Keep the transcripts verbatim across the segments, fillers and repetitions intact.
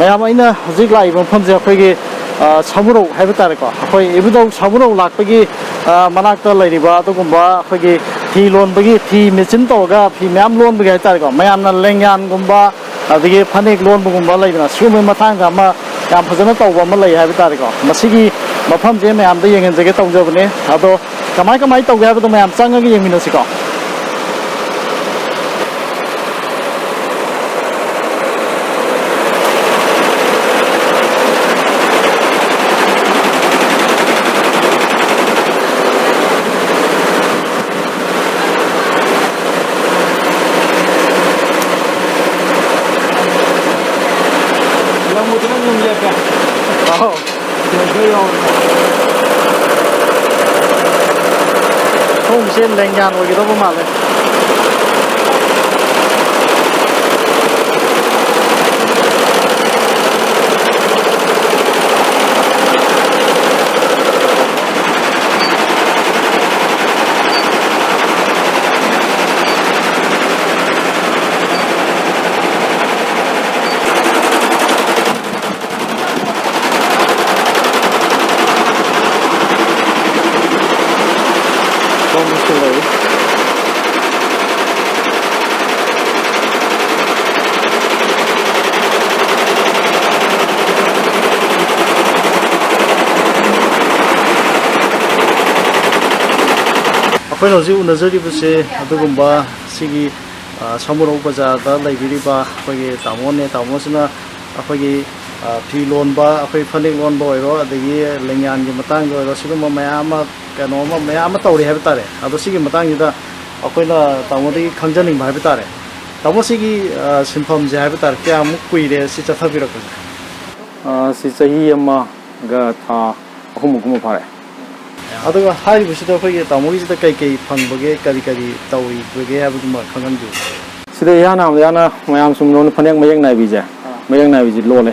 ꯃꯌꯥꯝ, ꯑꯩꯅ ꯍꯧꯖꯤꯛ ꯂꯥꯛꯏꯕ ꯃꯐꯝꯁꯦ ꯑꯩꯈꯣꯏꯒꯤ, ꯑ, ꯁꯥꯃꯨꯔꯧ ꯍꯥꯏꯕ ꯇꯥꯔꯦꯀꯣ, ꯑꯩꯈꯣꯏ ꯏꯕꯨꯙꯧ ꯁꯥꯃꯨꯔꯧ ꯂꯥꯛꯄꯒꯤ, ꯑ, ꯃꯅꯥꯛꯇ ꯂꯩꯔꯤꯕ ꯑꯗꯨꯒꯨꯝꯕ ꯑꯩꯈꯣꯏꯒꯤ ꯐꯤ ꯂꯣꯟꯕꯒꯤ, ꯐꯤ ꯃꯦꯆꯤꯟ ꯇꯧꯔꯒ ꯐꯤ ꯃꯌꯥꯝ ꯂꯣꯟꯕꯒꯤ ꯍꯥꯏ ꯇꯥꯔꯦꯀꯣ, ꯃꯌꯥꯝꯅ ꯂꯦꯡꯌꯥꯟꯒꯨꯝꯕ ꯑꯗꯒꯤ ꯐꯅꯦꯛ ꯂꯣꯟꯕꯒꯨꯝꯕ ꯂꯩꯗꯅ, ꯁꯤꯒꯨꯝꯕꯒꯤ ꯃꯇꯥꯡꯗ ꯑꯃ ꯌꯥꯝ ꯐꯖꯅ ꯇꯧꯕ ꯑꯃ ꯂꯩ ꯍꯥꯏꯕ ꯇꯥꯔꯦꯀꯣ꯫ ꯃꯁꯤꯒꯤ ꯃꯐꯝꯁꯦ ꯃꯌꯥꯝꯗ ꯌꯦꯡꯍꯟꯖꯒꯦ ꯇꯧꯖꯕꯅꯦ꯫ ꯑꯗꯣ ꯀꯃꯥꯏ ꯀꯃꯥꯏ ꯇꯧꯒꯦ ꯍꯥꯏꯕꯗꯣ ꯃꯌꯥꯝ ꯆꯪꯉꯒ ꯌꯦꯡꯃꯤꯟꯅꯁꯤꯀꯣ꯫ ꯂꯪꯕꯗꯨꯅ ꯑꯗꯨꯝ ꯂꯦꯞꯄꯦ꯫ ꯑꯧ꯫ ꯁꯦꯟꯁꯔ ꯌꯥꯎꯔꯦ꯫ ꯁꯣꯝꯁꯦ ꯂꯦꯡꯌꯥꯟ ꯑꯣꯏꯒꯗꯧꯕ ꯃꯥꯜꯂꯦ꯫ ꯁꯣꯝꯗꯁꯨ ꯂꯩ꯫ ꯑꯩꯈꯣꯏꯅ ꯍꯧꯖꯤꯛ ꯎꯅꯖꯔꯤꯕꯁꯦ ꯑꯗꯨꯒꯨꯝꯕ ꯁꯤꯒꯤ, ꯑ, ꯁꯥꯃꯨꯔꯧ ꯕꯖꯥꯔꯗ ꯂꯩꯕꯤꯔꯤꯕ ꯑꯩꯈꯣꯏꯒꯤ ꯇꯥꯃꯣꯅꯦ꯫ ꯇꯥꯃꯣꯁꯤꯅ ꯑꯩꯈꯣꯏꯒꯤ, ꯑ, ꯐꯤ ꯂꯣꯟꯕ, ꯑꯩꯈꯣꯏ ꯐꯅꯦꯛ ꯂꯣꯟꯕ ꯑꯣꯏꯔꯣ, ꯑꯗꯒꯤ ꯂꯦꯡꯌꯥꯟꯒꯤ ꯃꯇꯥꯡꯗ ꯑꯣꯏꯔꯣ, ꯁꯤꯒꯨꯝꯕ ꯃꯌꯥꯝ ꯑꯃ, ꯀꯩꯅꯣ ꯑꯃ, ꯃꯌꯥꯝ ꯑꯃ ꯇꯧꯔꯤ ꯍꯥꯏꯕ ꯇꯥꯔꯦ꯫ ꯑꯗꯣ ꯁꯤꯒꯤ ꯃꯇꯥꯡꯁꯤꯗ ꯑꯩꯈꯣꯏꯅ ꯇꯥꯃꯣꯗꯒꯤ ꯈꯪꯖꯅꯤꯡꯕ ꯍꯥꯏꯕ ꯇꯥꯔꯦ꯫ ꯇꯥꯃꯣ, ꯁꯤꯒꯤ, ꯑ, ꯁꯤꯟꯐꯝꯁꯦ ꯍꯥꯏꯕ ꯇꯥꯔꯦ, ꯀꯌꯥꯃꯨꯛ ꯀꯨꯏꯔꯦ ꯁꯤ ꯆꯠꯊꯕꯤꯔꯛꯄꯁꯦ? ꯑ, ꯁꯤ ꯆꯍꯤ ꯑꯃꯒ ꯊꯥ ꯑꯍꯨꯝꯃꯨꯛꯀꯨꯝꯕ ꯐꯥꯔꯦ꯫ ꯑꯗꯨꯒ ꯍꯥꯏꯔꯤꯕꯁꯤꯗ ꯑꯩꯈꯣꯏꯒꯤ ꯇꯥꯃꯣꯒꯤꯁꯤꯗ ꯀꯩ ꯀꯩ ꯐꯪꯕꯒꯦ, ꯀꯔꯤ ꯀꯔꯤ ꯇꯧꯔꯤꯕꯒꯦ ꯍꯥꯏꯕꯗꯨꯃ ꯈꯪꯍꯟꯕꯤꯌꯨ꯫ ꯁꯤꯗ ꯏꯍꯥꯟ ꯍꯥꯟꯕꯗ ꯏꯍꯥꯟꯅ ꯃꯌꯥꯝ ꯁꯨꯝ ꯂꯣꯟ-, ꯐꯅꯦꯛ ꯃꯌꯦꯛ ꯅꯥꯏꯕꯤꯁꯦ, ꯃꯌꯦꯛ ꯅꯥꯏꯕꯤꯁꯦ ꯂꯣꯜꯂꯦ꯫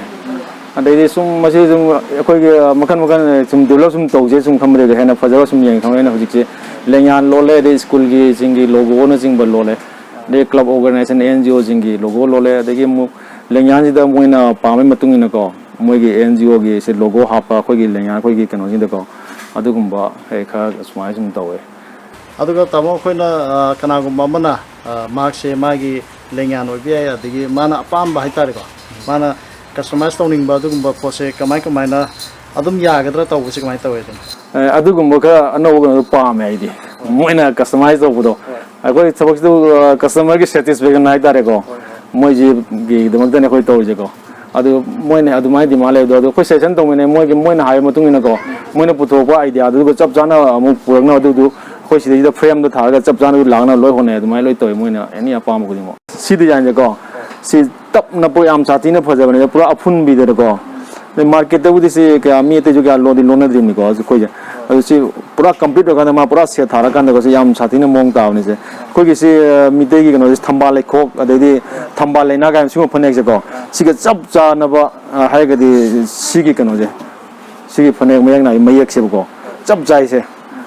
ꯑꯗꯩꯗꯤ ꯁꯨꯝ ꯃꯁꯤ ꯁꯨꯝ ꯑꯩꯈꯣꯏꯒꯤ ꯃꯈꯜ ꯃꯈꯜ ꯁꯨꯝ develop ꯁꯨꯝ ꯇꯧꯁꯦ ꯁꯨꯝ ꯈꯟꯕꯗꯒꯤ ꯍꯦꯟꯅ ꯐꯖꯕ ꯁꯨꯝ ꯌꯦꯡꯉꯦ ꯈꯪꯕꯗ ꯑꯩꯅ ꯍꯧꯖꯤꯛꯁꯦ ꯂꯦꯡꯌꯥꯟ ꯂꯣꯜꯂꯦ, ꯑꯗꯩ ꯁ꯭ꯀꯨꯜꯒꯤꯁꯤꯡꯒꯤ logoꯅꯆꯤꯡꯕ ꯂꯣꯜꯂꯦ, ꯑꯗꯩ club organization, NGOꯁꯤꯡꯒꯤ logo ꯂꯣꯜꯂꯦ, ꯑꯗꯒꯤ ꯑꯃꯨꯛ ꯂꯦꯡꯌꯥꯟꯁꯤꯗ ꯃꯣꯏꯅ ꯄꯥꯝꯕꯩ ꯃꯇꯨꯡ ꯏꯟꯅꯀꯣ, ꯃꯣꯏꯒꯤ ꯑꯦꯟ ꯖꯤ ꯑꯣꯒꯤ ꯁꯤ ꯂꯣꯒꯣ ꯍꯥꯞꯄ, ꯑꯩꯈꯣꯏꯒꯤ ꯂꯦꯡꯌꯥꯟ, ꯑꯩꯈꯣꯏꯒꯤ ꯀꯩꯅꯣꯁꯤꯡꯗꯀꯣ, ꯑꯗꯨꯒꯨꯝꯕ ꯍꯦꯛ ꯈꯔ ꯁꯨꯃꯥꯏꯅ ꯁꯨꯝ ꯇꯧꯋꯦ꯫ ꯑꯗꯨꯒ ꯇꯥꯃꯣ, ꯑꯩꯈꯣꯏꯅ, ꯑ, ꯀꯅꯥꯒꯨꯝꯕ ꯑꯃꯅ, ꯑ, ꯃꯍꯥꯛꯁꯦ ꯃꯥꯒꯤ ꯂꯦꯡꯌꯥꯟ ꯑꯣꯏꯕ ꯌꯥꯏ, ꯑꯗꯒꯤ ꯃꯥꯅ ꯑꯄꯥꯝꯕ ꯍꯥꯏꯇꯥꯔꯦꯀꯣ, ꯃꯥꯅ ꯀꯁꯇꯃꯥꯏꯁ ꯇꯧꯅꯤꯡꯕ ꯑꯗꯨꯒꯨꯝꯕ ꯄꯣꯠꯁꯦ ꯀꯃꯥꯏ ꯀꯃꯥꯏꯅ ꯑꯗꯨꯝ ꯌꯥꯒꯗ꯭ꯔꯥ? ꯇꯧꯕꯁꯦ ꯀꯃꯥꯏꯅ ꯇꯧꯋꯦ ꯑꯗꯨꯝ? ꯑꯦ, ꯑꯗꯨꯒꯨꯝꯕ ꯈꯔ ꯑꯅꯧꯕ ꯀꯩꯅꯣꯗꯣ ꯄꯥꯝꯃꯦ ꯑꯩꯗꯤ, ꯃꯣꯏꯅ ꯀꯁꯇꯃꯥꯏꯁ ꯇꯧꯕꯗꯣ꯫ ꯑꯩꯈꯣꯏ ꯊꯕꯛꯁꯤꯗ, ꯑ, ꯀꯁꯇꯃꯔꯒꯤ ꯁꯦꯇꯤꯁꯐꯦꯛꯁꯟ ꯍꯥꯏꯇꯥꯔꯦꯀꯣ, ꯃꯣꯏꯁꯤꯒꯤꯗꯃꯛꯇꯅꯦ ꯑꯩꯈꯣꯏ ꯇꯧꯔꯤꯁꯦꯀꯣ꯫ ꯑꯗꯨ ꯃꯣꯏꯅ ꯑꯗꯨꯃꯥꯏꯅ ꯗꯤꯃꯥꯟ ꯂꯩ, ꯑꯗꯣ, ꯑꯗꯣ ꯑꯩꯈꯣꯏ ꯁꯖꯦꯁꯟ ꯇꯧꯃꯤꯟꯅꯩ, ꯃꯣꯏꯒꯤ, ꯃꯣꯏꯅ ꯍꯥꯏꯕ ꯃꯇꯨꯡ ꯏꯟꯅꯀꯣ, ꯃꯣꯏꯅ ꯄꯨꯊꯣꯛꯄ ꯑꯥꯏꯗꯤꯌꯥꯗꯨꯒ ꯆꯞ ꯆꯥꯅ ꯑꯃꯨꯛ ꯄꯨꯔꯛꯅꯕ, ꯑꯗꯨꯗꯨ ꯑꯩꯈꯣꯏ ꯁꯤꯗꯩꯁꯤꯗ ꯐ꯭ꯔꯦꯝꯗ ꯊꯥꯔꯒ ꯆꯞ ꯆꯥꯅ ꯂꯥꯛꯅꯕ ꯂꯣꯏ ꯍꯣꯠꯅꯩ, ꯑꯗꯨꯃꯥꯏꯅ ꯂꯣꯏ ꯇꯧꯋꯤ ꯃꯣꯏꯅ, ꯑꯦꯅꯤ ꯑꯄꯥꯝꯕ ꯈꯨꯗꯤꯡꯃꯛ꯫ ꯁꯤ ꯗꯤꯖꯥꯏꯟꯁꯦꯀꯣ, ꯁꯤ ꯇꯞꯅ ꯄꯣꯠ ꯌꯥꯝ ꯁꯥꯊꯤꯅ ꯐꯖꯕꯅꯦ, ꯄꯨꯔꯥ ꯑꯐꯨꯟꯕꯤꯗꯅꯀꯣ꯫ ꯑꯗꯩ ꯃꯥꯔꯀꯦꯠꯇꯕꯨꯗꯤ ꯁꯤ ꯀꯌꯥ ꯃꯤ ꯑꯇꯩꯁꯨ ꯀꯌꯥ ꯂꯣꯟꯗꯤ ꯂꯣꯟꯅꯗ꯭ꯔꯤꯕꯅꯤꯀꯣ ꯑꯩꯈꯣꯏꯁꯦ꯫ ꯑꯗꯨ ꯁꯤ ꯄꯨꯔꯥ ꯀꯝꯄ꯭ꯂꯤꯠ ꯑꯣꯏꯔꯀꯥꯟꯗ ꯃꯥ ꯄꯨꯔꯥ ꯁꯦꯠ ꯊꯥꯔꯀꯥꯟꯗꯀꯣ, ꯁꯤ ꯌꯥꯝ ꯁꯥꯊꯤꯅ ꯃꯑꯣꯡ ꯇꯥꯕꯅꯤ ꯁꯦ꯫ ꯑꯩꯈꯣꯏꯒꯤ ꯁꯤ, ꯑ, ꯃꯤꯇꯩꯒꯤ ꯀꯩꯅꯣꯁꯦ, ꯊꯝꯕꯥꯜ ꯂꯩꯈꯣꯛ, ꯑꯗꯩꯗꯤ ꯊꯝꯕꯥꯜ ꯂꯩꯅꯥ ꯀꯥꯏꯅ ꯁꯤꯒꯨꯝꯕ ꯐꯅꯦꯛꯁꯦꯀꯣ, ꯁꯤꯒ ꯆꯞ ꯆꯥꯅꯕ, ꯑ, ꯍꯥꯏꯔꯒꯗꯤ ꯁꯤꯒꯤ ꯀꯩꯅꯣꯁꯦ, ꯁꯤꯒꯤ ꯐꯅꯦꯛ ꯃꯌꯦꯛ ꯅꯥꯏ ꯃꯌꯦꯛꯁꯦꯕꯀꯣ, ꯆꯞ ꯆꯥꯏꯁꯦ꯫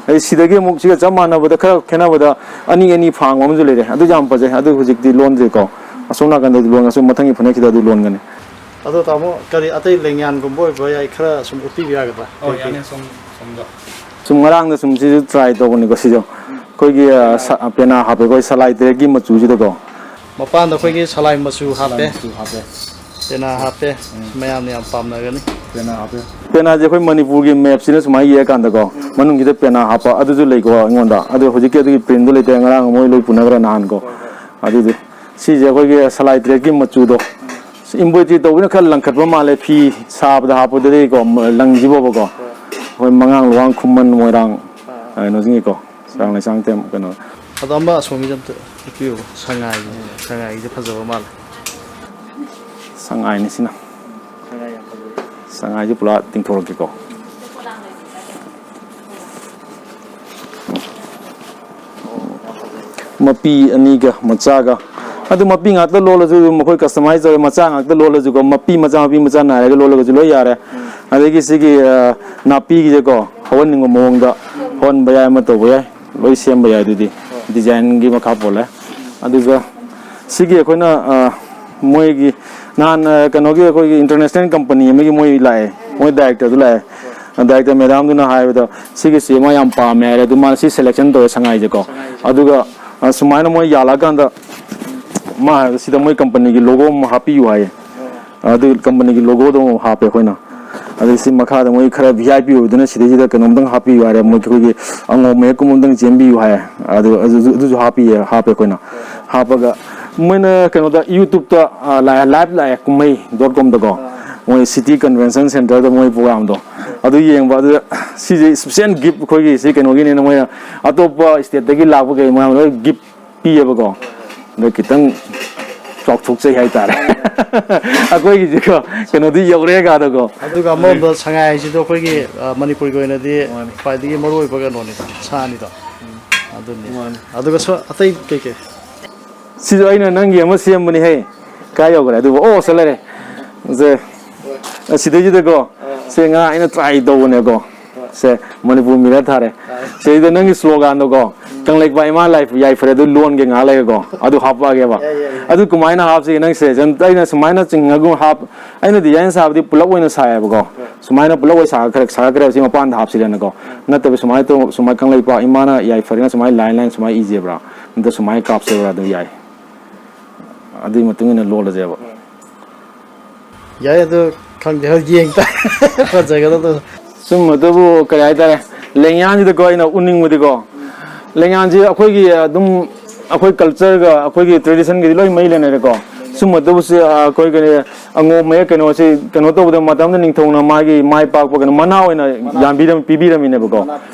ꯑꯗꯩ ꯁꯤꯗꯒꯤ ꯑꯃꯨꯛ ꯁꯤꯒ ꯆꯞ ꯃꯥꯟꯅꯕꯗ, ꯈꯔ ꯈꯦꯠꯅꯕꯗ ꯑꯅꯤ ꯑꯅꯤ ꯐꯥꯡꯕ ꯑꯃꯁꯨ ꯂꯩꯔꯦ, ꯑꯗꯨꯁꯨ ꯌꯥꯝ ꯐꯖꯩ꯫ ꯑꯗꯨ ꯍꯧꯖꯤꯛꯇꯤ ꯂꯣꯟꯗ꯭ꯔꯤꯀꯣ, ꯑꯁꯣꯝ ꯅꯥꯀꯟꯗꯗꯤ ꯂꯣꯟ, ꯑꯁꯣꯝ ꯃꯊꯪꯒꯤ ꯐꯅꯦꯛꯁꯤꯗ ꯑꯗꯨ ꯂꯣꯟꯒꯅꯤ꯫ ꯑꯗꯣ ꯇꯥꯃꯣ, ꯀꯔꯤ ꯑꯇꯩ ꯂꯦꯡꯌꯥꯟꯒꯨꯝꯕ ꯑꯣꯏꯕ ꯌꯥꯏ, ꯈꯔ ꯁꯨꯝ ꯎꯠꯄꯤꯕ ꯌꯥꯒꯗ꯭ꯔꯥ? ꯑꯧ, ꯀꯩꯀꯩ? ꯌꯥꯅꯤ, ꯁꯣꯝ, ꯁꯣꯝꯗ꯫ ꯁꯨꯝ ꯉꯔꯥꯡꯗ ꯁꯨꯝ ꯁꯤꯁꯨ ꯇ꯭ꯔꯥꯏ ꯇꯧꯕꯅꯤꯀꯣ, ꯁꯤꯁꯨ ꯑꯩꯈꯣꯏꯒꯤ, ꯑ, ꯁ-, ꯄꯦꯅꯥ ꯍꯥꯞꯄꯦ ꯑꯩꯈꯣꯏ ꯁꯂꯥꯏ ꯇꯔꯦꯠꯀꯤ ꯃꯆꯨꯁꯤꯗꯀꯣ꯫ ꯃꯄꯥꯟꯗ ꯑꯩꯈꯣꯏꯒꯤ ꯁꯂꯥꯏ ꯃꯆꯨ ꯍꯥꯞꯄꯦ꯫ ꯁꯂꯥꯏ ꯃꯆꯨ ꯍꯥꯞꯄꯦ꯫ ꯄꯦꯅꯥ ꯍꯥꯞꯄꯦ꯫ ꯎꯝ꯫ ꯃꯌꯥꯝꯅ ꯌꯥꯝ ꯄꯥꯝꯅꯒꯅꯤ꯫ ꯄꯦꯅꯥ ꯍꯥꯞꯄꯦ꯫ ꯄꯦꯅꯥꯁꯦ ꯑꯩꯈꯣꯏ ꯃꯅꯤꯄꯨꯔꯒꯤ ꯃꯦꯞꯁꯤꯅ ꯁꯨꯃꯥꯏꯅ ꯌꯦꯛꯑꯀꯥꯟꯗꯀꯣ, ꯃꯅꯨꯡꯁꯤꯗ ꯄꯦꯅꯥ ꯍꯥꯞꯄ ꯑꯗꯨꯁꯨ ꯂꯩꯀꯣ ꯑꯩꯉꯣꯟꯗ꯫ ꯑꯗꯣ ꯍꯧꯖꯤꯛꯀꯤ ꯑꯗꯨꯒꯤ ꯄ꯭ꯔꯤꯟꯗꯣ ꯂꯩꯇꯦ, ꯉꯔꯥꯡ ꯃꯣꯏ ꯂꯣꯏ ꯄꯨꯅꯈ꯭ꯔꯦ ꯅꯍꯥꯟꯀꯣ꯫ ꯑꯗꯨꯗꯤ ꯁꯤꯁꯦ ꯑꯩꯈꯣꯏꯒꯤ ꯁꯂꯥꯏ ꯇꯔꯦꯠꯀꯤ ꯃꯆꯨꯗꯣ꯫ ꯏꯝꯕ꯭ꯔꯣꯏꯗ꯭ꯔꯤ ꯇꯧꯕꯅ ꯈꯔ ꯂꯪꯈꯠꯄ ꯃꯥꯜꯂꯦ, ꯐꯤ ꯁꯥꯕꯗ ꯍꯥꯞꯄꯗꯗꯤꯀꯣ, ꯂꯪꯁꯤꯕꯣꯕꯀꯣ꯫ ꯑꯩꯈꯣꯏ ꯃꯉꯥꯡ, ꯂꯨꯋꯥꯡ, ꯈꯨꯃꯟ, ꯃꯣꯏꯔꯥꯡ, ꯀꯩꯅꯣꯁꯤꯡꯒꯤꯀꯣ, ꯆꯥꯡ ꯂꯩꯁꯥꯡ ꯇꯦꯝ ꯀꯩꯅꯣ꯫ ꯑꯗꯣ ꯑꯃ ꯑꯁꯣꯝꯒꯤꯁꯦ ꯑꯝꯇ ꯎꯠꯄꯤꯌꯨ, ꯁꯉꯥꯏꯒꯤ, ꯁꯉꯥꯏꯒꯤꯁꯦ ꯐꯖꯕ ꯃꯥꯜꯂꯦ꯫ ꯁꯉꯥꯏꯅꯤ ꯁꯤꯅ꯫ ꯁꯉꯥꯏꯁꯦ ꯄꯨꯔꯥ ꯇꯤꯡꯊꯣꯔꯛꯀꯦꯀꯣ꯫ ꯃꯄꯤ ꯑꯅꯤꯒ ꯃꯆꯥꯒ꯫ ꯑꯗꯨ ꯃꯄꯤ ꯉꯥꯛꯇ ꯂꯣꯜꯂꯁꯨ ꯑꯗꯨꯝ ꯑꯩꯈꯣꯏ ꯀꯁꯇꯃꯥꯏꯖ ꯇꯧꯋꯦ, ꯃꯆꯥ ꯉꯥꯛꯇ ꯂꯣꯜꯂꯁꯨꯀꯣ, ꯃꯄꯤ ꯃꯆꯥ, ꯃꯄꯤ ꯃꯆꯥ ꯅꯥꯏꯔꯒ ꯂꯣꯜꯂꯒꯁꯨ ꯂꯣꯏ ꯌꯥꯔꯦ꯫ ꯑꯗꯒꯤ ꯁꯤꯒꯤ, ꯑ, ꯅꯥꯄꯤꯒꯤꯁꯦꯀꯣ, ꯍꯧꯍꯟꯅꯤꯡꯕ ꯃꯑꯣꯡꯗ ꯍꯧꯍꯟꯕ ꯌꯥꯏ, ꯑꯃ ꯇꯧꯕ ꯌꯥꯏ, ꯂꯣꯏ ꯁꯦꯝꯕ ꯌꯥꯏ꯫ ꯑꯗꯨꯗꯤ ꯗꯤꯖꯥꯏꯟꯒꯤ ꯃꯈꯥ ꯄꯣꯜꯂꯦ꯫ ꯑꯗꯨꯒ ꯁꯤꯒꯤ ꯑꯩꯈꯣꯏꯅ, ꯑ, ꯃꯣꯏꯒꯤ ꯅꯍꯥꯟ ꯑ, ꯀꯩꯅꯣꯒꯤ ꯑꯩꯈꯣꯏꯒꯤ ꯏꯟꯇꯔꯅꯦꯁꯅꯦꯜ ꯀꯝꯄꯅꯤ ꯑꯃꯒꯤ ꯃꯣꯏ ꯂꯥꯛꯑꯦ, ꯃꯣꯏ ꯗꯥꯏꯔꯦꯛꯇꯔꯗꯨ ꯂꯥꯛꯑꯦ꯫ ꯗꯥꯏꯔꯦꯛꯇꯔ ꯃꯦꯗꯥꯝꯗꯨꯅ ꯍꯥꯏꯕꯗ ꯁꯤꯒꯤꯁꯤ ꯃꯥ ꯌꯥꯝ ꯄꯥꯝꯃꯦ ꯍꯥꯏꯔꯦ, ꯑꯗꯨ ꯃꯥꯅ ꯁꯤ ꯁꯦꯂꯦꯛꯁꯟ ꯇꯧꯋꯦ ꯁꯉꯥꯏꯁꯦꯀꯣ꯫ ꯑꯗꯨꯒ ꯑ, ꯁꯨꯃꯥꯏꯅ ꯃꯣꯏ ꯌꯥꯜꯂꯛꯑꯀꯥꯟꯗ ꯃꯥ ꯍꯥꯏꯕꯗ ꯁꯤꯗ ꯃꯣꯏ ꯀꯝꯄꯅꯤꯒꯤ ꯂꯣꯒꯣ ꯑꯃ ꯍꯥꯞꯄꯤꯌꯨ ꯍꯥꯏꯌꯦ꯫ ꯑꯗꯨ ꯀꯝꯄꯅꯤꯒꯤ ꯂꯣꯒꯣꯗꯣ ꯑꯃꯨꯛ ꯍꯥꯞꯄꯦ ꯑꯩꯈꯣꯏꯅ꯫ ꯑꯗꯩ ꯁꯤ ꯃꯈꯥꯗ ꯃꯣꯏ ꯈꯔ ꯚꯤ ꯑꯥꯏ ꯄꯤ ꯑꯣꯏꯕꯗꯨꯅ ꯁꯤꯗꯩꯁꯤꯗ ꯀꯩꯅꯣꯝꯇꯪ ꯍꯥꯞꯄꯤꯌꯨ ꯍꯥꯏꯔꯦ, ꯃꯣꯏ ꯑꯩꯈꯣꯏꯒꯤ ꯑꯉꯧ ꯃꯌꯦꯛꯀꯨꯝꯕ ꯑꯝꯇꯪ ꯆꯦꯟꯕꯤꯌꯨ ꯍꯥꯏ꯫ ꯑꯗꯨ ꯑꯗꯨꯁꯨ ꯑꯗꯨꯁꯨ ꯍꯥꯞꯄꯤꯌꯦ, ꯍꯥꯞꯄꯦ ꯑꯩꯈꯣꯏꯅ꯫ ꯍꯥꯞꯄꯒ ꯃꯣꯏꯅ ꯀꯩꯅꯣꯗ ꯌꯨꯇ꯭ꯌꯨꯕꯇ ꯑ, ꯂꯥꯏ- ꯂꯥꯏꯚ ꯂꯥꯛꯑꯦ ꯀꯨꯝꯍꯩ ꯗꯣꯠ ꯀꯣꯝꯗꯀꯣ꯫ ꯃꯣꯏ ꯁꯤꯇꯤ ꯀꯟꯚꯦꯟꯁꯟ ꯁꯦꯟꯇꯔꯗ ꯃꯣꯏ ꯄ꯭ꯔꯣꯒ꯭ꯔꯥꯝꯗꯣ ꯑꯗꯨ ꯌꯦꯡꯕ꯫ ꯑꯗꯨꯗ ꯁꯤꯁꯦ ꯏꯁꯄꯤꯁꯦꯜ ꯒꯤꯐ ꯑꯩꯈꯣꯏꯒꯤ ꯁꯤ ꯀꯩꯅꯣꯒꯤꯅꯦꯅ ꯃꯣꯏꯅ ꯑꯇꯣꯞꯄ ꯁ꯭ꯇꯦꯠꯇꯒꯤ ꯂꯥꯛꯄ ꯀꯩ ꯃꯌꯥꯝ ꯂꯣꯏ ꯒꯤꯐ ꯄꯤꯌꯦꯕꯀꯣ꯫ ꯑꯗ ꯈꯤꯇꯪ ꯆꯥꯎꯊꯣꯛꯆꯩ ꯍꯥꯏꯇꯥꯔꯦ꯫ ꯑꯩꯈꯣꯏꯒꯤꯁꯤꯀꯣ ꯀꯩꯅꯣꯗꯤ ꯌꯧꯔꯦ ꯀꯥꯗꯀꯣ꯫ ꯑꯗꯨꯒ ꯑꯃꯔꯣꯝꯗ ꯁꯉꯥꯏꯁꯤꯗ ꯑꯩꯈꯣꯏꯒꯤ ꯑ, ꯃꯅꯤꯄꯨꯔꯒꯤ ꯑꯣꯏꯅꯗꯤ ꯈ꯭ꯋꯥꯏꯗꯒꯤ ꯃꯔꯨ ꯑꯣꯏꯕ ꯀꯩꯅꯣꯅꯤꯗꯣ, ꯁꯥꯅꯤꯗꯣ꯫ ꯑꯗꯨꯅꯤ꯫ ꯑꯗꯨꯒ ꯁꯣ- ꯑꯇꯩ ꯀꯩꯀꯩ? ꯁꯤꯁꯨ ꯑꯩꯅ ꯅꯪꯒꯤ ꯑꯃ ꯁꯦꯝꯕꯅꯤ ꯍꯦ꯫ ꯀꯥꯏ ꯌꯧꯈ꯭ꯔꯦ ꯑꯗꯨꯕꯨ? ꯑꯣ, ꯁꯤ ꯂꯩꯔꯦ꯫ ꯁꯦ, ꯑꯁꯤꯗꯩꯁꯤꯗꯀꯣ, ꯁꯦ ꯉꯔꯥꯡ ꯑꯩꯅ ꯇ꯭ꯔꯥꯏ ꯇꯧꯕꯅꯦꯀꯣ꯫ ꯁꯦ, ꯃꯅꯤꯄꯨꯔ ꯃꯤꯔ ꯊꯥꯔꯦ꯫ ꯁꯤꯗꯩꯗ ꯅꯪꯒꯤ ꯁ꯭ꯂꯣꯒꯥꯟꯗꯣꯀꯣ, "ꯀꯪꯂꯩꯄꯥꯛ ꯏꯃꯥ ꯂꯥꯏ ꯌꯥꯏꯐꯔꯦ" ꯑꯗꯨ ꯂꯣꯟꯒꯦ ꯉꯥꯏꯍꯥꯛ ꯂꯩꯔꯦꯀꯣ꯫ ꯑꯗꯨ ꯍꯥꯞꯄꯛꯑꯒꯦꯕ꯫ ꯑꯗꯨ ꯀꯃꯥꯏꯅ ꯍꯥꯞꯁꯤꯒꯦ ꯅꯪꯁꯦ? ꯑꯩꯅ ꯁꯨꯃꯥꯏꯅ ꯆꯤꯡꯉꯒ ꯍꯥꯞ-, ꯑꯩꯅ ꯗꯤꯖꯥꯏꯟ ꯁꯥꯕꯗꯤ ꯄꯨꯂꯞ ꯑꯣꯏꯅ ꯁꯥꯏꯌꯦꯕꯀꯣ꯫ ꯁꯨꯃꯥꯏꯅ ꯄꯨꯂꯞ ꯑꯣꯏꯅ ꯁꯥꯒꯠꯈ꯭ꯔꯦ, ꯁꯥꯒꯠꯈ꯭ꯔꯦ, ꯁꯤ ꯃꯄꯥꯟꯗ ꯍꯥꯞꯁꯤꯔꯅꯀꯣ꯫ ꯅꯠꯇꯕ ꯁꯨꯃꯥꯏꯅ ꯇꯧ-, ꯁꯨꯃꯥꯏꯅ ꯀꯪꯂꯩꯄꯥꯛ ꯏꯃꯥꯅ ꯌꯥꯏꯐꯔꯦꯅ ꯁꯨꯃꯥꯏꯅ ꯂꯥꯏꯟ ꯂꯥꯏꯟ ꯁꯨꯃꯥꯏꯅ ꯏꯖꯦꯕ꯭ꯔꯥ? ꯅꯠꯇ꯭ꯔ ꯁꯨꯃꯥꯏꯅ ꯀꯥꯞꯁꯦꯕ꯭ꯔꯥ? ꯑꯗꯨ ꯌꯥꯏ꯫ ꯑꯗꯨꯒꯤ ꯃꯇꯨꯡ ꯏꯟꯅ ꯂꯣꯜꯂꯁꯦꯕ꯫ ꯌꯥꯏ, ꯑꯗꯨ ꯈꯪꯗꯦ, ꯍꯣꯏ, ꯌꯦꯡ ꯇꯥꯔꯦ꯫ ꯐꯖꯒꯗꯕꯗꯣ꯫ ꯁꯨꯝꯕꯗꯕꯨ ꯀꯔꯤ ꯍꯥꯏꯇꯥꯔꯦ, ꯂꯦꯡꯌꯥꯟꯁꯤꯗꯀꯣ ꯑꯩꯅ ꯎꯠꯅꯤꯡꯕꯗꯤꯀꯣ, ꯂꯦꯡꯌꯥꯟꯁꯤ ꯑꯩꯈꯣꯏꯒꯤ ꯑꯗꯨꯝ ꯑꯩꯈꯣꯏ ꯀꯜꯆꯔꯒ ꯑꯩꯈꯣꯏꯒꯤ ꯇ꯭ꯔꯦꯗꯤꯁꯟꯒꯗꯤ ꯂꯣꯏ ꯃꯔꯤ ꯂꯩꯅꯔꯦꯀꯣ꯫ ꯁꯨꯝꯕꯗꯕꯨꯁꯦ, ꯑ, ꯑꯩꯈꯣꯏ ꯀꯔꯤ, ꯑꯉꯣꯝ ꯃꯌꯦꯛ ꯀꯩꯅꯣꯁꯤ ꯀꯩꯅꯣ ꯇꯧꯕꯗ ꯃꯇꯝꯗ ꯅꯤꯡꯊꯧꯅ ꯃꯥꯒꯤ ꯃꯥꯏ ꯄꯥꯛꯄ ꯀꯩꯅꯣ ꯃꯅꯥ ꯑꯣꯏꯅ ꯌꯥꯟꯕꯤꯔꯝ-, ꯄꯤꯕꯤꯔꯝꯃꯤꯅꯦꯕꯀꯣ꯫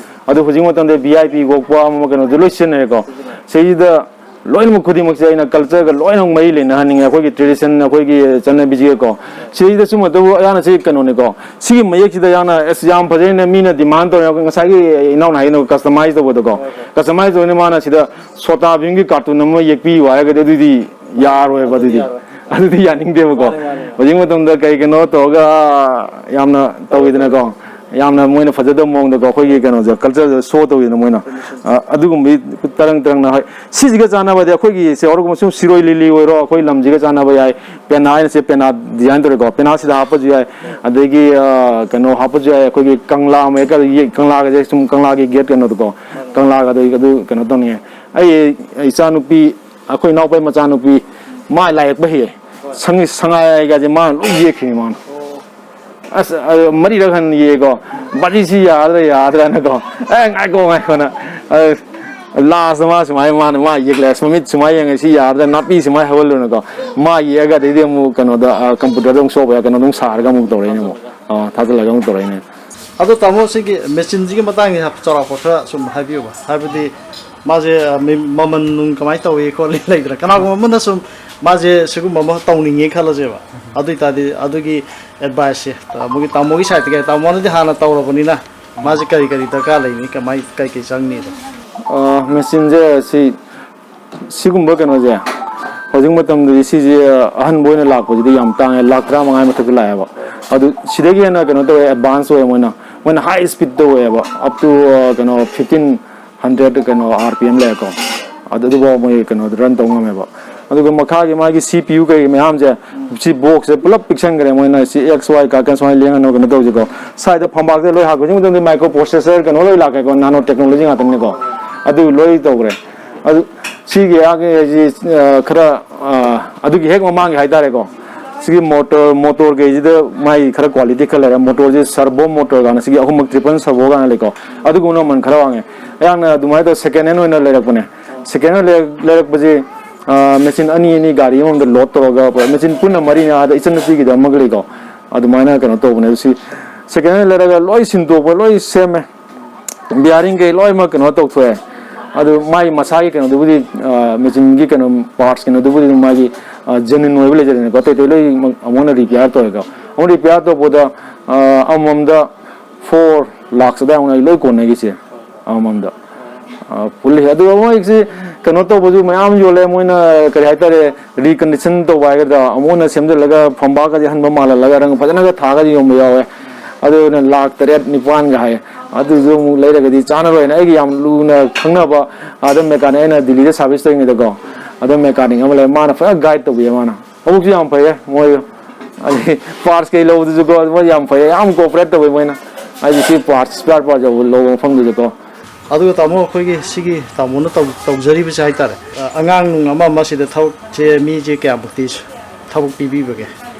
ꯑꯗꯣ ꯍꯧꯖꯤꯛ ꯃꯇꯝꯗ ꯚꯤ ꯑꯥꯏ ꯄꯤ ꯀꯣꯛꯄ ꯑꯃ ꯀꯩꯅꯣꯁꯨ ꯂꯣꯏ ꯁꯤꯖꯤꯟꯅꯔꯦꯀꯣ꯫ ꯁꯤꯁꯤꯗ ꯂꯣꯏꯅꯃꯛ ꯈꯨꯗꯤꯡꯃꯛꯁꯦ ꯑꯩꯅ ꯀꯜꯆꯔꯒ ꯂꯣꯏꯅꯃꯛ ꯃꯔꯤ ꯂꯩꯅꯍꯟꯅꯤꯡꯉꯦ꯫ ꯑꯩꯈꯣꯏꯒꯤ ꯇ꯭ꯔꯦꯗꯤꯁꯟ, ꯑꯩꯈꯣꯏꯒꯤ ꯆꯠꯅꯕꯤꯁꯤꯒꯀꯣ꯫ ꯁꯤꯗꯩꯁꯤꯗ ꯁꯨꯝꯕꯗꯕꯨ ꯑꯌꯥꯝꯕ ꯁꯤ ꯀꯩꯅꯣꯅꯤꯀꯣ꯫ ꯁꯤꯒꯤ ꯃꯌꯦꯛꯁꯤꯗ ꯌꯥꯝꯅ, "ꯑꯁ, ꯌꯥꯝ ꯐꯖꯩꯅꯦ, ꯃꯤꯅ ꯗꯤꯃꯥꯟ ꯇꯧꯔꯦ", ꯉꯁꯥꯏꯒꯤ ꯏꯅꯥꯎꯅ ꯍꯥꯏꯅ ꯀꯁꯇꯃꯥꯏꯖ ꯇꯧꯕꯗꯣꯀꯣ꯫ ꯀꯁꯇꯃꯥꯏꯖ ꯇꯧꯕꯅꯤ ꯃꯥꯅ ꯁꯤꯗ ꯁꯣꯇꯥ ꯚꯤꯝꯒꯤ ꯀꯥꯔꯇꯨꯟ ꯑꯃ ꯌꯦꯛꯄꯤꯌꯨ ꯍꯥꯏꯔꯒꯗꯤ ꯑꯗꯨꯗꯤ ꯌꯥꯔꯣꯏꯕ, ꯑꯗꯨꯗꯤ꯫ ꯑꯗꯨꯗꯤ ꯌꯥꯅꯤꯡꯗꯦꯕꯀꯣ꯫ ꯃꯥꯅꯦ, ꯃꯥꯅꯦ꯫ ꯍꯧꯖꯤꯛ ꯃꯇꯝꯗ ꯀꯩ ꯀꯩꯅꯣ ꯇꯧꯔꯒ ꯌꯥꯝꯅ ꯇꯧꯋꯤꯗꯅꯀꯣ꯫ ꯌꯥꯝꯅ ꯃꯣꯏꯅ ꯐꯖꯗꯕ ꯃꯑꯣꯡꯗꯀꯣ, ꯑꯩꯈꯣꯏꯒꯤ ꯀꯩꯅꯣꯁꯦ, culture ꯁꯦ show ꯇꯧꯋꯤꯗꯅ ꯃꯣꯏꯅ꯫ ꯑ, ꯑꯗꯨꯒꯨꯝꯕꯒꯤ ꯇꯔꯪ ꯇꯔꯪꯅ, ꯍꯣꯏ, ꯁꯤꯁꯤꯒ ꯆꯥꯟꯅꯕꯗꯤ ꯑꯩꯈꯣꯏꯒꯤ ꯁꯦ ꯍꯧꯔꯒꯨꯝꯕ ꯁꯨꯝ ꯁꯤꯔꯣꯏ ꯂꯤꯂꯤ ꯑꯣꯏꯔꯣ, ꯑꯩꯈꯣꯏ ꯂꯝꯁꯤꯒ ꯆꯥꯟꯅꯕ ꯌꯥꯏ꯫ ꯄꯦꯅꯥ ꯍꯥꯏꯅ ꯁꯦ ꯄꯦꯅꯥ design ꯇꯧꯔꯦꯀꯣ, ꯄꯦꯅꯥꯁꯤꯗ ꯍꯥꯞꯄꯁꯨ ꯌꯥꯏ꯫ ꯑꯗꯒꯤ, ꯑ, ꯀꯩꯅꯣ ꯍꯥꯞꯄꯁꯨ ꯌꯥꯏ, ꯑꯩꯈꯣꯏꯒꯤ ꯀꯪꯂꯥ ꯃꯌꯦꯛꯀ ꯌꯦꯛ-, ꯀꯪꯂꯥꯒꯁꯦ ꯁꯨꯝ ꯀꯪꯂꯥꯒꯤ gate ꯀꯩꯅꯣꯗꯣꯀꯣ, ꯀꯪꯂꯥꯒ ꯑꯗꯨ, ꯑꯗꯨ ꯀꯩꯅꯣ ꯇꯧꯅꯤꯡꯉꯦ꯫ ꯑꯩ ꯏꯆꯥꯅꯨꯄꯤ, ꯑꯩꯈꯣꯏ ꯏꯅꯥꯎꯄꯥꯒꯤ ꯃꯆꯥꯅꯨꯄꯤ, ꯃꯥ ꯂꯥꯏ ꯌꯦꯛꯄ ꯍꯩꯌꯦ꯫ ꯁꯉꯥꯏꯒꯁꯦ ꯃꯥꯅ ꯂꯣꯏ ꯌꯦꯛꯈꯤꯅꯤ ꯃꯥꯅ꯫ ꯑꯁ, ꯑ, ꯃꯔꯤꯔꯛ ꯍꯟꯅ ꯌꯦꯛꯑꯦꯀꯣ꯫ ꯕꯥꯖꯤꯁꯤ ꯌꯥꯗ꯭ꯔꯥ, ꯌꯥꯗ꯭ꯔꯥꯅꯀꯣ꯫ "ꯑꯦ, ꯉꯥꯏꯈꯣ, ꯉꯥꯏꯈꯣꯅ"꯫ ꯑ, last ꯃꯥ ꯁꯨꯃꯥꯏꯅ, ꯃꯥꯅ, ꯃꯥ ꯌꯦꯛꯂꯦ꯫ ꯑꯁ, ꯃꯃꯤꯠ ꯁꯨꯃꯥꯏꯅ ꯌꯦꯡꯉꯦ, "ꯁꯤ ꯌꯥꯗ꯭ꯔꯥ, ꯅꯥꯄꯤ ꯁꯨꯃꯥꯏꯅ ꯍꯧꯍꯜꯂꯨꯅꯀꯣ"꯫ ꯃꯥ ꯌꯦꯛꯑꯒ ꯑꯗꯩꯗꯤ ꯑꯃꯨꯛ ꯀꯩꯅꯣꯗ, ꯑ, computer ꯗ ꯑꯃꯨꯛ ꯁꯣꯛꯄ ꯌꯥ-, ꯀꯩꯅꯣ ꯑꯗꯨꯝ ꯁꯥꯔꯒ ꯑꯃꯨꯛ ꯇꯧꯔꯛꯏꯅꯦ ꯑꯃꯨꯛ꯫ ꯑ, ꯊꯥꯖꯤꯜꯂꯒ ꯑꯃꯨꯛ ꯇꯧꯔꯛꯏꯅꯦ꯫ ꯑꯗꯣ ꯇꯥꯃꯣ, ꯁꯤꯒꯤ ꯃꯦꯆꯤꯟꯁꯤꯒꯤ ꯃꯇꯥꯡꯁꯦ ꯆꯥꯎꯔꯥꯛꯄ ꯈꯔ ꯁꯨꯝ ꯍꯥꯏꯕꯤꯌꯨꯕ꯫ ꯍꯥꯏꯕꯗꯤ ꯃꯥꯁꯦ, ꯑ, ꯃꯤ-, ꯃꯃꯜ ꯅꯨꯡ ꯀꯃꯥꯏꯅ ꯇꯧꯏ ꯈꯣꯠꯂꯤ ꯂꯩꯗꯅ, ꯀꯅꯥꯒꯨꯝꯕ ꯑꯃꯅ ꯁꯨꯝ ꯃꯥꯁꯦ ꯁꯤꯒꯨꯝꯕ ꯑꯃ ꯇꯧꯅꯤꯡꯉꯦ ꯈꯜꯂꯁꯦꯕ꯫ ꯑꯗꯨ ꯑꯣꯏꯇꯥꯔꯗꯤ ꯑꯗꯨꯒꯤ advice ꯁꯦ ꯇꯥꯃꯣꯒꯤ, ꯇꯥꯃꯣꯒꯤ side ꯇꯒꯤ, ꯇꯥꯃꯣꯅꯗꯤ ꯍꯥꯟꯅ ꯇꯧꯔꯕꯅꯤꯅ, ꯃꯥꯁꯦ ꯀꯔꯤ ꯀꯔꯤ ꯗꯔꯀꯥꯔ ꯂꯩꯅꯤ, ꯀꯃꯥꯏ, ꯀꯩ ꯀꯩ ꯆꯪꯅꯤꯗꯣ? ꯑ, ꯃꯦꯆꯤꯟꯁꯦ ꯁꯤ, ꯁꯤꯒꯨꯝꯕ ꯀꯩꯅꯣꯁꯦ ꯍꯧꯖꯤꯛ ꯃꯇꯝꯗꯗꯤ ꯁꯤꯁꯦ ꯑꯍꯟꯕ ꯑꯣꯏꯅ ꯂꯥꯛꯄꯁꯤꯗꯤ ꯌꯥꯝ ꯇꯥꯡꯉꯦ, ꯂꯥꯛ ꯇꯔꯥꯃꯉꯥ ꯃꯊꯛꯇ ꯂꯥꯛꯑꯦꯕ꯫ ꯑꯗꯨ ꯁꯤꯗꯒꯤ ꯍꯦꯟꯅ ꯀꯩꯅꯣ ꯇꯧꯋꯦ, advance ꯑꯣꯏꯌꯦ ꯃꯣꯏꯅ, ꯃꯣꯏꯅ high speed ꯇ ꯑꯣꯏꯌꯦꯕ, up to, ꯑ, ꯀꯩꯅꯣ, fifteen hundred ꯀꯩꯅꯣ R P M ꯂꯩꯔꯦꯀꯣ꯫ ꯑꯗꯨ, ꯑꯗꯨꯐꯥꯎ ꯃꯣꯏ ꯀꯩꯅꯣꯗ run ꯇꯧ ꯉꯝꯃꯦꯕ꯫ ꯑꯗꯨꯒ ꯃꯈꯥꯒꯤ ꯃꯥꯒꯤ C P U ꯀꯩ ꯃꯌꯥꯝꯁꯦ, ꯁꯤ box ꯁꯦ ꯄꯨꯂꯞ ꯄꯤꯛꯁꯟꯈ꯭ꯔꯦ ꯃꯣꯏꯅ꯫ ꯁꯤ X Y ꯀꯥꯔꯛꯀ ꯁꯨꯃꯥꯏꯅ ꯂꯦꯡꯉꯅꯨ, ꯀꯩꯅꯣ ꯇꯧꯁꯤꯀꯣ꯫ ꯁ꯭ꯋꯥꯏꯗ ꯐꯝꯄꯥꯛꯇ ꯂꯣꯏ ꯍꯥꯞꯄ꯫ ꯍꯧꯖꯤꯛ ꯃꯇꯝꯗ microprocessor ꯀꯩꯅꯣ ꯂꯣꯏ ꯂꯥꯛꯈ꯭ꯔꯦꯀꯣ, nano technology ꯉꯥꯛꯇꯅꯤꯀꯣ꯫ ꯑꯗꯨ ꯂꯣꯏ ꯇꯧꯈ꯭ꯔꯦ꯫ ꯑꯗꯨ ꯁꯤꯒꯤ ꯑꯥꯒꯤ ꯍꯥꯏꯁꯤ, ꯑ, ꯈꯔ, ꯑ, ꯑꯗꯨꯒꯤ ꯍꯦꯛ ꯃꯃꯥꯡꯒꯤ ꯍꯥꯏꯇꯥꯔꯦꯀꯣ, ꯁꯤꯒꯤ motor, motor ꯀꯩꯁꯤꯗ ꯃꯥꯒꯤ ꯈꯔ quality ꯈꯔ ꯂꯩꯔꯦ꯫ Motor ꯁꯤ servo motor ꯀꯥꯏꯅ, ꯁꯤꯒꯤ ꯑꯍꯨꯝꯃꯛ triple servo ꯀꯥꯏꯅ ꯂꯩꯀꯣ꯫ ꯑꯗꯨꯒꯨꯝꯕꯅ ꯃꯃꯜ ꯈꯔ ꯋꯥꯡꯉꯦ꯫ ꯑꯩꯍꯥꯛꯅ ꯑꯗꯨꯃꯥꯏꯅ ꯇꯧꯔ second hand ꯑꯣꯏꯅ ꯂꯩꯔꯛꯄꯅꯦ꯫ Second hand ꯂꯩꯔꯛ-, ꯂꯩꯔꯛꯄꯁꯦ, ꯑ, ꯃꯦꯆꯤꯟ ꯑꯅꯤ ꯑꯅꯤ ꯒꯥꯔꯤ ꯑꯃꯃꯝꯗ load ꯇꯧꯔꯒ ꯄꯨꯔꯥ ꯃꯦꯆꯤꯟ ꯄꯨꯟꯅ ꯃꯔꯤꯅꯦ꯫ ꯑꯥꯗ ꯏꯆꯟꯅꯨꯄꯤꯒꯤꯗ ꯑꯃꯒ ꯂꯩꯀꯣ꯫ ꯑꯗꯨꯃꯥꯏꯅ ꯀꯩꯅꯣ ꯇꯧꯕꯅꯦ꯫ ꯑꯗꯨ ꯁꯤ second hand ꯂꯩꯔꯒ ꯂꯣꯏ ꯁꯤꯟꯗꯣꯛꯄ, ꯂꯣꯏ ꯁꯦꯝꯃꯦ꯫ Bearing ꯀꯩ ꯂꯣꯏꯅꯃꯛ ꯀꯩꯅꯣ ꯇꯧꯊꯣꯛꯑꯦ꯫ ꯑꯗꯨ ꯃꯥꯒꯤ ꯃꯁꯥꯒꯤ ꯀꯩꯅꯣꯗꯨꯕꯨꯗꯤ, ꯑ, ꯃꯦꯆꯤꯟꯒꯤ ꯀꯩꯅꯣ parts ꯀꯩꯅꯣꯗꯨꯕꯨꯗꯤ ꯑꯗꯨꯝ ꯃꯥꯒꯤ, ꯑ, genuine ꯑꯣꯏꯕ ꯂꯩꯖꯔꯦꯅꯦꯀꯣ꯫ ꯑꯇꯩ ꯑꯇꯩ ꯂꯣꯏꯅꯃꯛ ꯑꯃꯨꯛ ꯍꯟꯅ repair ꯇꯧꯋꯦꯀꯣ꯫ ꯑꯃꯨꯛ repair ꯇꯧꯕꯗ, ꯑ, ꯑꯃꯃꯝꯗ four lakhs ꯑꯗꯥꯏꯃꯨꯛꯅ ꯂꯣꯏ ꯀꯣꯟꯅꯩ ꯑꯩꯒꯤꯁꯦ ꯑꯃꯃꯝꯗ꯫ ꯑ, ꯄꯨꯜꯂꯤ꯫ ꯑꯗꯨꯒ ꯃꯣꯏꯁꯤ ꯀꯩꯅꯣ ꯇꯧꯕꯁꯨ ꯃꯌꯥꯝ ꯌꯣꯜꯂꯦ꯫ ꯃꯣꯏꯅ ꯀꯔꯤ ꯍꯥꯏꯇꯥꯔꯦ, recondition ꯇꯧꯕ ꯍꯥꯏꯒꯗ꯭ꯔꯥ, ꯑꯃꯨꯛ ꯍꯟꯅ ꯁꯦꯝꯖꯤꯜꯂꯒ ꯐꯝꯕꯥꯛꯀꯁꯦ ꯑꯍꯟꯕ ꯃꯥꯜꯍꯜꯂꯒ ꯔꯪ ꯐꯖꯅꯒ ꯊꯥꯔꯒ ꯌꯣꯟꯕ ꯌꯥꯎꯋꯦ꯫ ꯑꯗꯨꯅ ꯂꯥꯛ ꯇꯔꯦꯠ ꯅꯤꯄꯥꯟꯒ ꯍꯥꯏꯌꯦ꯫ ꯑꯗꯨꯁꯨ ꯑꯃꯨꯛ ꯂꯩꯔꯒꯗꯤ ꯆꯥꯟꯅꯔꯣꯏꯅ ꯑꯩꯒꯤ ꯌꯥꯝ ꯂꯨꯅ ꯈꯪꯅꯕ ꯑꯗꯨꯝ ꯃꯦꯀꯥꯅꯤꯛ, ꯑꯩꯅ ꯗꯤꯜꯂꯤꯗ ꯁꯥꯔꯚꯤꯁ ꯇꯧꯔꯤꯉꯩꯗꯀꯣ, ꯑꯗꯨꯝ ꯃꯦꯀꯥꯅꯤꯛ ꯑꯃ ꯂꯩ, ꯃꯥꯅ ꯐꯖꯅ ꯒꯥꯏꯗ ꯇꯧꯕꯤꯌꯦ꯫ ꯃꯥꯅ ꯃꯕꯨꯛꯁꯨ ꯌꯥꯝ ꯐꯩꯌꯦ ꯃꯣꯏ꯫ ꯑꯗꯩ ꯄꯥꯔꯠꯁ ꯀꯩ ꯂꯧꯕꯗꯨꯁꯨꯀꯣ ꯃꯣꯏ ꯌꯥꯝ ꯐꯩꯌꯦ, ꯌꯥꯝ ꯀꯣꯑꯣꯄꯔꯦꯠ ꯇꯧꯋꯦ ꯃꯣꯏꯅ꯫ ꯑꯩꯁꯦ ꯁꯤ ꯄꯥꯔꯠꯁ, ꯁ꯭ꯄꯦꯌꯥꯔ ꯄꯥꯔꯠꯁ ꯌꯧꯕ ꯂꯧꯕ ꯃꯐꯝꯗꯨꯗꯀꯣ꯫ ꯑꯗꯨꯒ ꯇꯥꯃꯣ, ꯑꯩꯈꯣꯏꯒꯤ ꯁꯤꯒꯤ ꯇꯥꯃꯣꯅ ꯇꯧ-, ꯇꯧꯖꯔꯤꯕꯁꯦ ꯍꯥꯏꯇꯥꯔꯦ, ꯑ, ꯑꯉꯥꯡ ꯅꯨꯡ ꯑꯃ ꯑꯃ ꯁꯤꯗ ꯊꯕꯛꯁꯦ ꯃꯤꯁꯦ ꯀꯌꯥꯃꯨꯛꯇꯤ ꯊꯕꯛ ꯄꯤꯕꯤꯕꯒꯦ?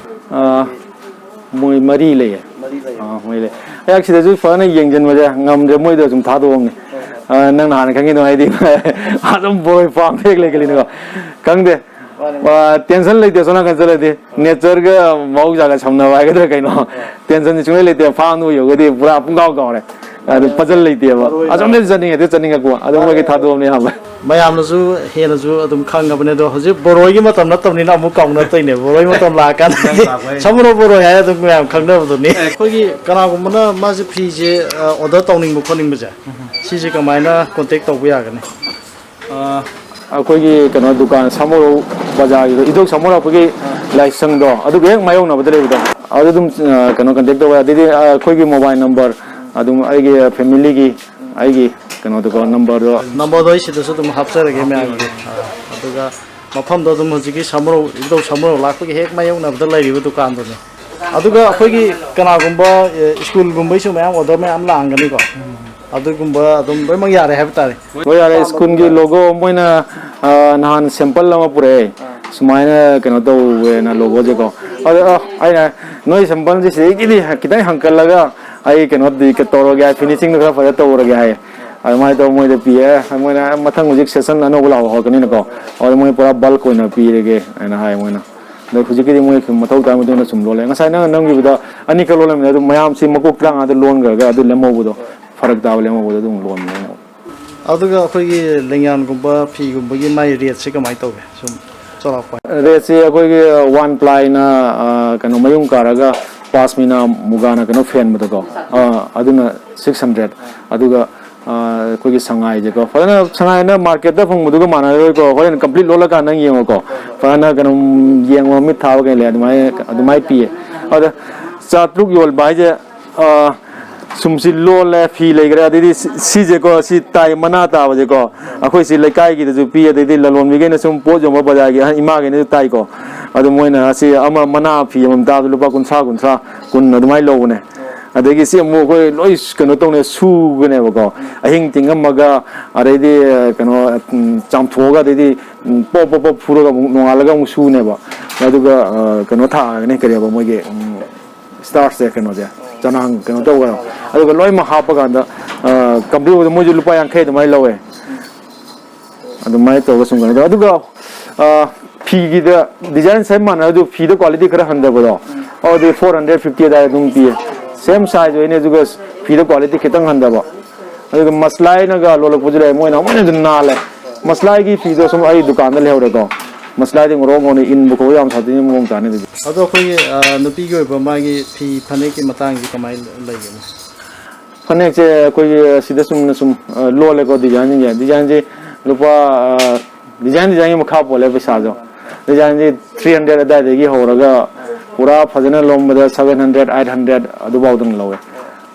ꯑ, ꯃꯣꯏ ꯃꯔꯤ ꯂꯩꯌꯦ꯫ ꯃꯔꯤ ꯂꯩ꯫ ꯑ, ꯃꯣꯏ ꯂꯩ꯫ ꯑꯩꯍꯥꯛ ꯁꯤꯗꯁꯨ ꯐꯖꯅ ꯌꯦꯡꯁꯤꯟꯕꯁꯦ ꯉꯝꯗ꯭ꯔꯦ, ꯃꯣꯏꯗ ꯁꯨꯝ ꯊꯥꯗꯣꯛꯑꯝꯅꯦ꯫ ꯍꯣꯏ, ꯍꯣꯏ꯫ ꯑ, ꯅꯪ ꯅꯍꯥꯟ ꯈꯪꯉꯤꯗꯣ ꯍꯥꯏꯗꯤ ꯑꯗꯨꯝ ꯕꯣꯏ ꯄꯥꯝ ꯍꯦꯛ ꯂꯩꯒꯜꯂꯤꯅꯀꯣ꯫ ꯈꯪꯗꯦ꯫ ꯃꯥꯅꯦ, ꯃꯥꯅꯦ꯫ ꯑ, ꯇꯦꯟꯁꯟ ꯂꯩꯇꯦ ꯁꯣꯝ ꯅꯥꯀꯟ ꯆꯠꯂꯗꯤ꯫ ꯅꯦꯆꯔꯒ ꯃꯍꯧꯁꯥꯒ ꯁꯝꯅꯕ ꯍꯥꯏꯒꯗ꯭ꯔꯥ ꯀꯩꯅꯣ꯫ ꯍꯣꯏ꯫ ꯇꯦꯟꯁꯟꯗꯤ ꯁꯨꯡꯂꯩ ꯂꯩꯇꯦ꯫ ꯐꯥꯝꯗꯨ ꯌꯧꯒꯗꯤ ꯄꯨꯔꯥ ꯄꯨꯡꯀꯥꯎ ꯀꯥꯎꯔꯦ꯫ ꯑꯗꯨ ꯃꯥꯅꯦ, ꯄꯖꯜ ꯂꯩꯇꯦꯕ꯫ ꯃꯔꯨ ꯑꯣꯏꯅ ꯑꯁꯣꯝꯗꯩꯁꯨ ꯆꯠꯅꯤꯡꯉꯦ, ꯑꯗꯨ ꯆꯠꯅꯤꯡꯉꯛꯄ꯫ ꯑꯗꯨ ꯃꯣꯏꯒꯤ ꯊꯥꯗꯣꯛꯑꯕꯅꯦ ꯑꯌꯥꯝꯕ꯫ ꯃꯌꯥꯝꯅꯁꯨ ꯍꯦꯟꯅꯁꯨ ꯑꯗꯨꯝ ꯈꯪꯉꯕꯅꯦ꯫ ꯑꯗꯣ ꯍꯧꯖꯤꯛ ꯕꯣꯔꯣꯏꯒꯤ ꯃꯇꯝ ꯅꯠꯇꯕꯅꯤꯅ ꯑꯃꯨꯛ ꯀꯥꯎꯅꯔꯛꯇꯣꯏꯅꯦ꯫ ꯕꯣꯔꯣꯏ ꯃꯇꯝ ꯂꯥꯛꯑꯀꯥꯟꯗꯗꯤ ꯅꯪ ꯂꯥꯛꯄ ꯍꯥꯏꯁꯦ꯫ ꯁꯃꯨꯔꯣ ꯕꯣꯔꯣꯏ ꯍꯥꯏꯔ ꯑꯗꯨꯝ ꯃꯌꯥꯝ ꯈꯪꯅꯕꯗꯨꯅꯤ꯫ ꯑꯦ꯫ ꯑꯩꯈꯣꯏꯒꯤ ꯀꯅꯥꯒꯨꯝꯕꯅ ꯃꯥꯁꯦ ꯐꯤꯁꯦ, ꯑ, ꯑꯣꯔꯗꯔ ꯇꯧꯅꯤꯡꯕ ꯈꯣꯠꯅꯤꯡꯕꯁꯦ, ꯁꯤꯁꯦ ꯀꯃꯥꯏꯅ ꯀꯣꯟꯇꯦꯛ ꯇꯧꯕ ꯌꯥꯒꯅꯤ? ꯑ, ꯑꯩꯈꯣꯏꯒꯤ ꯀꯩꯅꯣ ꯗꯨꯀꯥꯟ ꯁꯥꯃꯨꯔꯧ ꯕꯖꯥꯔꯒꯤꯗꯣ, ꯏꯙꯧ ꯁꯥꯃꯨꯔꯧ ꯑꯩꯈꯣꯏꯒꯤ ꯂꯥꯏꯁꯪꯗꯣ, ꯑꯗꯨꯒ ꯍꯦꯛ ꯃꯥꯌꯣꯛꯅꯕꯗ ꯂꯩꯕꯗꯣ, ꯑꯗꯨ ꯑꯗꯨꯝ, ꯑ, ꯀꯩꯅꯣ, ꯀꯟꯇꯦꯛ ꯇꯧꯕ ꯌꯥꯏ꯫ ꯑꯗꯩꯗꯤ, ꯑ, ꯑꯩꯈꯣꯏꯒꯤ ꯃꯣꯕꯥꯏꯜ ꯅꯝꯕꯔ, ꯑꯗꯨꯝ ꯑꯩꯒꯤ ꯐꯦꯃꯤꯂꯤꯒꯤ, ꯑꯩꯒꯤ ꯀꯩꯅꯣꯗꯨꯀꯣ, ꯅꯝꯕꯔꯗꯣ꯫ ꯅꯝꯕꯔꯗꯣ ꯑꯩ ꯁꯤꯗꯁꯨ ꯑꯗꯨꯝ ꯍꯥꯞꯆꯔꯒꯦ ꯃꯌꯥꯝꯒꯤ꯫ ꯑ, ꯑꯗꯨꯒ ꯃꯐꯝꯗꯣ ꯑꯗꯨꯝ ꯍꯧꯖꯤꯛꯀꯤ ꯁꯥꯃꯨꯔꯧ, ꯏꯙꯧ ꯁꯥꯃꯨꯔꯧ ꯂꯥꯛꯄꯒꯤ ꯍꯦꯛ ꯃꯥꯌꯣꯛꯅꯕꯗ ꯂꯩꯔꯤꯕ ꯗꯨꯀꯥꯟꯗꯨꯅꯤ꯫ ꯑꯗꯨꯒ ꯑꯩꯈꯣꯏꯒꯤ ꯀꯅꯥꯒꯨꯝꯕ, ꯑꯦ, ꯁ꯭ꯀꯨꯜꯒꯨꯝꯕꯩꯁꯨ ꯃꯌꯥꯝ ꯑꯣꯔꯗꯔ ꯃꯌꯥꯝ ꯂꯥꯛꯑꯝꯒꯅꯤꯀꯣ꯫ ꯑꯗꯨꯒꯨꯝꯕ ꯑꯗꯨꯝ ꯂꯣꯏꯅꯃꯛ ꯌꯥꯔꯦ ꯍꯥꯏꯕ ꯇꯥꯔꯦ꯫ ꯍꯣꯏ, ꯌꯥꯔꯦ꯫ ꯁ꯭ꯀꯨꯜꯒꯤ ꯂꯣꯒꯣ ꯃꯣꯏꯅ, ꯑ, ꯅꯍꯥꯟ ꯁꯦꯝꯄꯜ ꯑꯃ ꯄꯨꯔꯛꯑꯦ꯫ ꯑꯥ꯫ ꯁꯨꯃꯥꯏꯅ ꯀꯩꯅꯣ ꯇꯧꯋꯦꯅ ꯂꯣꯒꯣꯁꯦꯀꯣ꯫ ꯑꯗ, ꯑ, ꯑꯩꯅ, "ꯅꯣꯏ ꯁꯦꯝꯄꯜꯁꯦ ꯁꯤꯗꯒꯤꯗꯤ ꯈꯤꯇꯪ ꯍꯦꯟꯀꯠꯂꯒ ꯑꯩ ꯀꯩꯅꯣꯗꯤ ꯇꯧꯔꯒꯦ ꯍꯥꯏ, ꯐꯤꯅꯤꯁꯤꯡꯗꯣ ꯈꯔ ꯐꯖ ꯇꯧꯔꯒꯦ" ꯍꯥꯏ꯫ ꯑꯗꯨꯃꯥꯏꯅ ꯇꯧꯔ ꯃꯣꯏꯗ ꯄꯤꯌꯦ꯫ ꯃꯣꯏꯅ ꯃꯊꯪ ꯍꯧꯖꯤꯛ ꯁꯦꯁꯟ ꯑꯅꯧꯕ ꯂꯥꯛꯄ ꯍꯧꯔꯛꯀꯅꯤꯅꯀꯣ꯫ ꯑꯗꯨ ꯃꯣꯏ ꯄꯨꯔꯥ ꯕꯜꯛ ꯑꯣꯏꯅ ꯄꯤꯔꯒꯦ ꯍꯥꯏꯅ ꯍꯥꯏ ꯃꯣꯏꯅ꯫ ꯑꯗꯣ ꯍꯧꯖꯤꯛꯀꯤꯗꯤ ꯃꯣꯏ ꯁꯨꯝ ꯃꯊꯧ ꯇꯥꯕ ꯃꯇꯨꯡ ꯏꯟꯅ ꯁꯨꯝ ꯂꯣꯜꯂꯦ꯫ ꯉꯁꯥꯏ ꯅꯪꯅ ꯅꯝꯈꯤꯕꯗ ꯑꯅꯤꯈꯛ ꯂꯣꯜꯂꯝꯃꯤꯅꯦ, ꯑꯗꯨ ꯃꯌꯥꯝꯁꯤ ꯃꯀꯣꯛ ꯇꯔꯥꯃꯉꯥꯗ ꯂꯣꯟꯈ꯭ꯔꯒ ꯑꯗꯨ ꯂꯦꯝꯍꯧꯕꯗꯣ, ꯐꯔꯛ ꯇꯥꯕ ꯂꯦꯝꯍꯧꯕꯗꯣ ꯑꯗꯨꯝ ꯂꯣꯟꯕꯅꯦ꯫ ꯑꯗꯨꯒ ꯑꯩꯈꯣꯏꯒꯤ ꯂꯦꯡꯌꯥꯟꯒꯨꯝꯕ ꯐꯤꯒꯨꯝꯕꯒꯤ ꯃꯥꯏ ꯔꯦꯠꯁꯦ ꯀꯃꯥꯏꯅ ꯇꯧꯒꯦ? ꯁꯨꯝ ꯆꯥꯎꯔꯥꯛꯄ꯫ ꯔꯦꯠꯁꯦ ꯑꯩꯈꯣꯏꯒꯤ ꯋꯥꯟ ꯄ꯭ꯂꯥꯏꯅ, ꯑ, ꯀꯩꯅꯣ, ꯃꯌꯨꯡ ꯀꯥꯔꯒ ꯄꯥꯁꯃꯤꯅꯥ ꯃꯨꯒꯥꯅ ꯀꯩꯅꯣ ꯐꯦꯟꯕꯗꯣꯀꯣ, ꯑ, ꯑꯗꯨꯅ ꯁꯤꯛꯁ ꯍꯟꯗ꯭ꯔꯦꯠ꯫ ꯑꯗꯨꯒ, ꯑ, ꯑꯩꯈꯣꯏꯒꯤ ꯁꯉꯥꯏꯁꯦꯀꯣ, ꯐꯖꯅ ꯁꯉꯥꯏꯅ ꯃꯥꯔꯀꯦꯠꯇ ꯐꯪꯕꯗꯨꯒ ꯃꯥꯟꯅꯔꯣꯏꯀꯣ꯫ ꯍꯣꯔꯦꯟ ꯀꯝꯄ꯭ꯂꯤꯠ ꯂꯣꯜꯂꯀꯥꯟꯗ ꯅꯪ ꯌꯦꯡꯉꯣꯀꯣ꯫ ꯐꯖꯅ ꯀꯩꯅꯣ, ꯌꯦꯡꯉꯣ, ꯃꯤꯠ ꯊꯥꯕ ꯀꯩ ꯂꯩ, ꯑꯗꯨꯃꯥꯏꯅ, ꯑꯗꯨꯃꯥꯏꯅ ꯄꯤꯌꯦ꯫ ꯑꯗ ꯆꯥꯇ꯭ꯔꯨꯛ ꯌꯣꯟꯕ ꯍꯥꯏꯁꯦ ꯑ, ꯁꯨꯝꯁꯤ ꯂꯣꯜꯂꯦ, ꯐꯤ ꯂꯩꯈ꯭ꯔꯦ, ꯑꯗꯩꯗꯤ ꯁꯤ-, ꯁꯤꯁꯦꯀꯣ, ꯁꯤ ꯇꯥꯏ, ꯃꯅꯥ ꯇꯥꯕꯁꯦꯀꯣ, ꯑꯩꯈꯣꯏ ꯁꯤ ꯂꯩꯀꯥꯏꯒꯤꯗꯁꯨ ꯄꯤ, ꯑꯗꯩꯗꯤ ꯂꯂꯣꯟꯕꯤꯈꯩꯅ ꯁꯨꯝ ꯄꯣꯠ ꯌꯣꯟꯕ ꯕꯖꯥꯔꯒꯤ ꯑꯍꯟ ꯏꯃꯥꯈꯩꯅꯁꯨ ꯇꯥꯏꯀꯣ꯫ ꯑꯗꯨ ꯃꯣꯏꯅ ꯑꯁꯤ ꯑꯃ, ꯃꯅꯥ ꯐꯤ ꯑꯃꯃꯝ ꯇꯥꯕꯗ ꯂꯨꯄꯥ ꯀꯨꯟꯊ꯭ꯔꯥ, ꯀꯨꯟꯊ꯭ꯔꯥ, ꯀꯨꯟ ꯑꯗꯨꯃꯥꯏꯅ ꯂꯧꯕꯅꯦ꯫ ꯑꯗꯒꯤ ꯁꯤ ꯑꯃꯨꯛ ꯑꯩꯈꯣꯏ ꯂꯣꯏ ꯀꯩꯅꯣ ꯇꯧꯅ ꯁꯨꯒꯅꯦꯕꯀꯣ, ꯑꯍꯤꯡ ꯇꯤꯡꯉꯝꯃꯒ, ꯑꯗꯩꯗꯤ ꯀꯩꯅꯣ, ꯎꯝ, ꯆꯥꯝꯊꯣꯛꯑꯒ, ꯑꯗꯩꯗꯤ, ꯎꯝ, ꯄꯣꯞ ꯄꯣꯞ ꯄꯣꯞ ꯐꯨꯔꯒ ꯑꯃꯨꯛ ꯅꯣꯡꯉꯥꯜꯂꯒ ꯑꯃꯨꯛ ꯁꯨꯅꯦꯕ꯫ ꯑꯗꯨꯒ, ꯑ, ꯀꯩꯅꯣ ꯊꯥꯒꯅꯤ, ꯀꯔꯤꯕ ꯃꯣꯏꯒꯤ, ꯎꯝ, ꯁ꯭ꯇꯥꯔꯆꯁꯦ, ꯀꯩꯅꯣꯁꯦ, ꯆꯅꯥꯡ ꯀꯩꯅꯣ ꯇꯧꯕ, ꯑꯗꯨꯒ ꯂꯣꯏꯅꯃꯛ ꯍꯥꯞꯄ ꯀꯥꯟꯗ, ꯑ, ꯀꯝꯄ꯭ꯂꯤꯠ ꯑꯣꯏꯕꯗ ꯃꯣꯏꯁꯨ ꯂꯨꯄꯥ ꯌꯥꯡꯈꯩ ꯑꯗꯨꯃꯥꯏꯅ ꯂꯧꯋꯦ꯫ ꯑꯗꯨꯃꯥꯏꯅ ꯇꯧꯔꯒ ꯁꯨꯝ ꯀꯩꯅꯣ ꯇꯧꯋꯦ꯫ ꯑꯗꯨꯒ, ꯑ, ꯐꯤꯒꯤꯗ ꯗꯤꯖꯥꯏꯟ ꯁꯦꯝ ꯃꯥꯟꯅꯔꯁꯨ ꯐꯤꯗ ꯀ꯭ꯋꯥꯂꯤꯇꯤ ꯈꯔ ꯍꯟꯊꯕꯗꯣ, ꯑꯗꯨꯗꯤ ꯐꯣꯔ ꯍꯟꯗ꯭ꯔꯦꯠ ꯐꯤꯐꯇꯤ ꯑꯗꯨꯋꯥꯏꯗ ꯑꯗꯨꯝ ꯄꯤꯌꯦ꯫ ꯁꯦꯝ ꯁꯥꯏꯖ ꯑꯣꯏꯅꯤ, ꯑꯗꯨꯒ ꯐꯤꯗ ꯀ꯭ꯋꯥꯂꯤꯇꯤ ꯈꯤꯇꯪ ꯍꯟꯊꯕ꯫ ꯑꯗꯨꯒ ꯃꯁꯂꯥꯏꯅꯒ ꯂꯣꯜꯂꯛꯄꯁꯨ ꯂꯩ, ꯃꯣꯏꯅ ꯑꯃꯨꯛ ꯍꯦꯟꯅ ꯑꯗꯨꯝ ꯅꯥꯜꯂꯦ꯫ ꯃꯁꯂꯥꯏꯒꯤ ꯐꯤꯗꯣ ꯁꯨꯝ ꯑꯩ ꯗꯨꯀꯥꯟꯗ ꯂꯩꯍꯧꯔꯦꯀꯣ꯫ ꯃꯁꯂꯥꯏꯗꯤ ꯉꯣꯔꯣꯛ ꯉꯧꯅ ꯏꯟꯕ ꯈꯣꯠꯄ ꯌꯥꯝ ꯁꯥꯊꯤꯅ ꯃꯑꯣꯡ ꯇꯥꯅꯤ ꯑꯗꯨꯗꯤ꯫ ꯑꯗꯣ ꯑꯩꯈꯣꯏꯒꯤ, ꯑ, ꯅꯨꯄꯤꯒꯤ ꯑꯣꯏꯕ ꯃꯥꯒꯤ ꯐꯤ ꯐꯅꯦꯛꯀꯤ ꯃꯇꯥꯡꯁꯤ ꯀꯃꯥꯏꯅ ꯂꯩꯒꯅꯤ? ꯐꯅꯦꯛꯁꯦ ꯑꯩꯈꯣꯏꯒꯤ ꯁꯤꯗ ꯆꯨꯝꯅ ꯁꯨꯝ, ꯑ, ꯂꯣꯜꯂꯦꯀꯣ, ꯗꯤꯖꯥꯏꯟꯁꯤꯡꯁꯦ꯫ ꯗꯤꯖꯥꯏꯟꯁꯦ ꯂꯨꯄꯥ, ꯑ, ꯗꯤꯖꯥꯏꯟ, ꯗꯤꯖꯥꯏꯟꯒꯤ ꯃꯈꯥ ꯄꯣꯜꯂꯦ ꯄꯩꯁꯥꯁꯨ꯫ ꯗꯤꯖꯥꯏꯟꯁꯦ ꯊ꯭ꯔꯤ ꯍꯟꯗ꯭ꯔꯦꯠ ꯑꯗꯨꯋꯥꯏꯗꯒꯤ ꯍꯧꯔꯒ ꯄꯨꯔꯥ ꯐꯖꯅ ꯂꯣꯟꯕꯗ ꯁꯚꯦꯟ ꯍꯟꯗ꯭ꯔꯦꯠ, ꯑꯩꯠ ꯍꯟꯗ꯭ꯔꯦꯠ ꯑꯗꯨꯐꯥꯎ ꯑꯗꯨꯝ ꯂꯧꯋꯦ꯫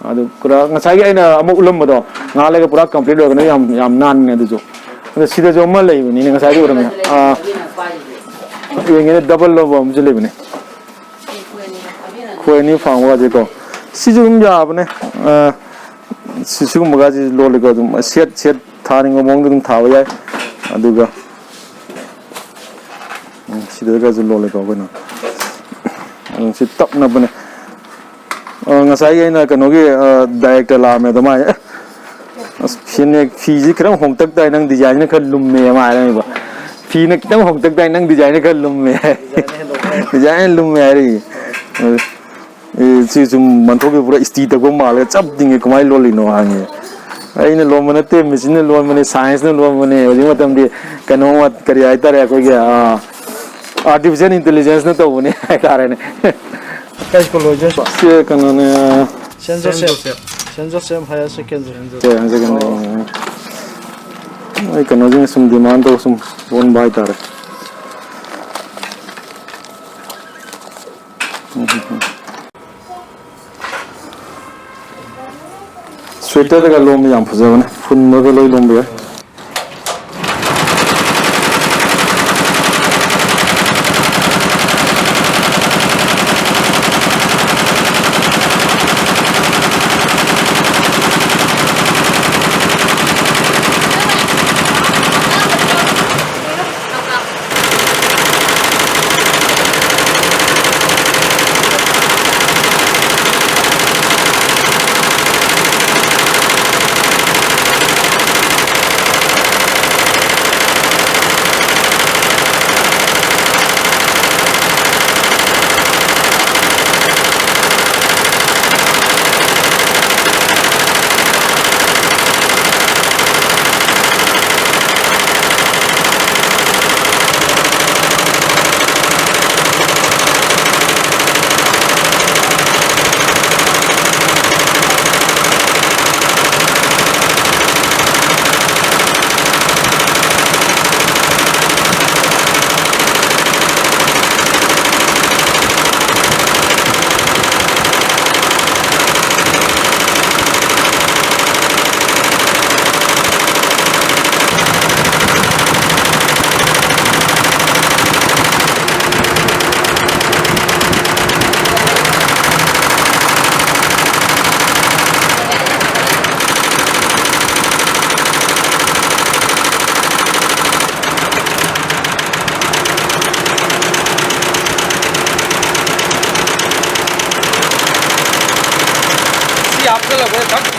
ꯑꯗꯨ ꯄꯨꯔꯥ ꯉꯁꯥꯏꯒꯤ ꯑꯩꯅ ꯑꯃꯨꯛ ꯎꯠꯂꯝꯕꯗꯣ, ꯉꯥꯏꯍꯥꯛ ꯂꯩꯒ ꯄꯨꯔꯥ ꯀꯝꯄ꯭ꯂꯤꯠ ꯑꯣꯏꯔꯒꯅꯤ, ꯌꯥꯝ, ꯌꯥꯝ ꯅꯥꯟꯕꯅꯦ ꯑꯗꯨꯁꯨ꯫ ꯑꯗꯣ ꯁꯤꯗꯁꯨ ꯑꯃ ꯂꯩꯕꯅꯤꯅꯦ, ꯉꯁꯥꯏꯗꯤ ꯎꯔꯝꯃꯦ꯫ ꯑꯥ, ꯌꯦꯡꯒꯦꯅꯦ, ꯗꯕꯜ ꯂꯧꯕ ꯑꯃꯁꯨ ꯂꯩꯕꯅꯦ꯫ ꯈꯣꯏ ꯑꯅꯤ ꯐꯥꯡꯕꯒꯁꯦꯀꯣ꯫ ꯁꯤꯁꯨ ꯑꯗꯨꯝ ꯌꯥꯕꯅꯦ꯫ ꯑꯥ, ꯁꯤ-, ꯁꯤꯒꯨꯝꯕꯒꯁꯤ ꯂꯣꯜꯂꯤꯀꯣ, ꯑꯗꯨꯝ ꯁꯦꯠ, ꯁꯦꯠ ꯊꯥꯅꯤꯡꯕ ꯃꯑꯣꯡꯗ ꯑꯗꯨꯝ ꯊꯥꯕ ꯌꯥꯏ꯫ ꯑꯗꯨꯒ, ꯎꯝ, ꯁꯤꯗꯒꯁꯨ ꯂꯣꯜꯂꯤꯀꯣ ꯑꯩꯈꯣꯏꯅ꯫ ꯑꯗꯨꯝ ꯁꯤ ꯇꯞꯅꯕꯅꯦ꯫ ꯑ, ꯉꯁꯥꯏꯒꯤ ꯑꯩꯅ ꯀꯩꯅꯣꯒꯤ, ꯑ, ꯗꯥꯏꯔꯦꯛꯇꯔ ꯂꯥꯛꯑꯝꯃꯦ ꯑꯗꯣ ꯃꯥꯏ, "ꯑꯁ, ꯐꯅꯦꯛ ꯐꯤꯁꯤ ꯈꯤꯇꯪ ꯍꯣꯡꯇꯛ ꯇꯥꯏ, ꯅꯪ ꯗꯤꯖꯥꯏꯟꯁꯤꯅ ꯈꯔ ꯂꯨꯝꯃꯦ" ꯑꯃ ꯍꯥꯏꯔꯝꯃꯤꯕ꯫ "ꯐꯤꯅ ꯈꯤꯇꯪ ꯍꯣꯡꯇꯛ ꯇꯥꯏ, ꯅꯪ ꯗꯤꯖꯥꯏꯟꯁꯤꯅ ꯈꯔ ꯂꯨꯝꯃꯦ" ꯍꯥꯏ꯫ "ꯗꯤꯖꯥꯏꯟ ꯍꯦꯟꯅ ꯂꯨꯝꯃꯦ" ꯍꯥꯏꯔꯛꯏ꯫ ꯑꯗꯨ, ꯑꯦ, ꯁꯤ ꯁꯨꯝ ꯃꯟꯊꯣꯛꯈꯤꯕ ꯄꯨꯔꯥ ꯏꯁꯇꯤ ꯇꯛꯄ ꯃꯥꯜꯂꯒ ꯆꯞ ꯇꯤꯡꯉꯦ, ꯀꯃꯥꯏꯅ ꯂꯣꯜꯂꯤꯅꯣ ꯍꯪꯉꯦ꯫ ꯑꯩꯅ ꯂꯣꯟꯕ ꯅꯠꯇꯦ, ꯃꯦꯆꯤꯟꯅ ꯂꯣꯟꯕꯅꯦ, ꯁꯥꯏꯟꯁꯅ ꯂꯣꯟꯕꯅꯦ꯫ ꯍꯧꯖꯤꯛ ꯃꯇꯝꯗꯤ ꯀꯩꯅꯣ, ꯀꯔꯤ ꯍꯥꯏꯇꯥꯔꯦ, ꯑꯩꯈꯣꯏꯒꯤ, ꯑ, ꯑꯥꯔꯇꯤꯐꯤꯁꯦꯜ ꯏꯟꯇꯦꯂꯤꯖꯦꯟꯁꯅ ꯇꯧꯕꯅꯦ ꯍꯥꯏꯇꯥꯔꯦꯅꯦ꯫ ꯀꯩ ꯁ꯭ꯀꯨꯜ ꯑꯣꯏꯗꯣꯏꯅꯣ? ꯁꯤ ꯀꯩꯅꯣꯅꯦ꯫ ꯁꯦꯟ ꯖꯣꯁꯦꯐ꯫ ꯁꯦꯟ ꯖꯣꯁꯦꯐ ꯍꯥꯌꯔ ꯁꯦꯀꯦꯟꯗꯔꯤ꯫ ꯁꯦꯟ ꯖꯣꯁꯦꯐ ꯍꯥꯌꯔ ꯁꯦꯀꯦꯟꯗꯔꯤ꯫ ꯑꯣ꯫ ꯑꯩ ꯀꯩꯅꯣꯁꯤꯡ ꯁꯨꯝ ꯗꯤꯃꯥꯟ ꯇꯧ ꯁꯨꯝ ꯑꯣꯟꯕ ꯍꯥꯏꯇꯥꯔꯦ꯫ ꯎꯝ, ꯎꯝ, ꯎꯝ꯫ ꯁ꯭ꯋꯦꯇꯔꯗꯒ ꯂꯣꯟꯕ ꯌꯥꯝ ꯐꯖꯕꯅꯦ, ꯐꯨꯟꯗꯒ ꯂꯣꯏ ꯂꯣꯟꯕ ꯌꯥꯏ꯫ ꯁꯤ ꯍꯥꯞꯆꯜꯂꯒ ꯊꯛ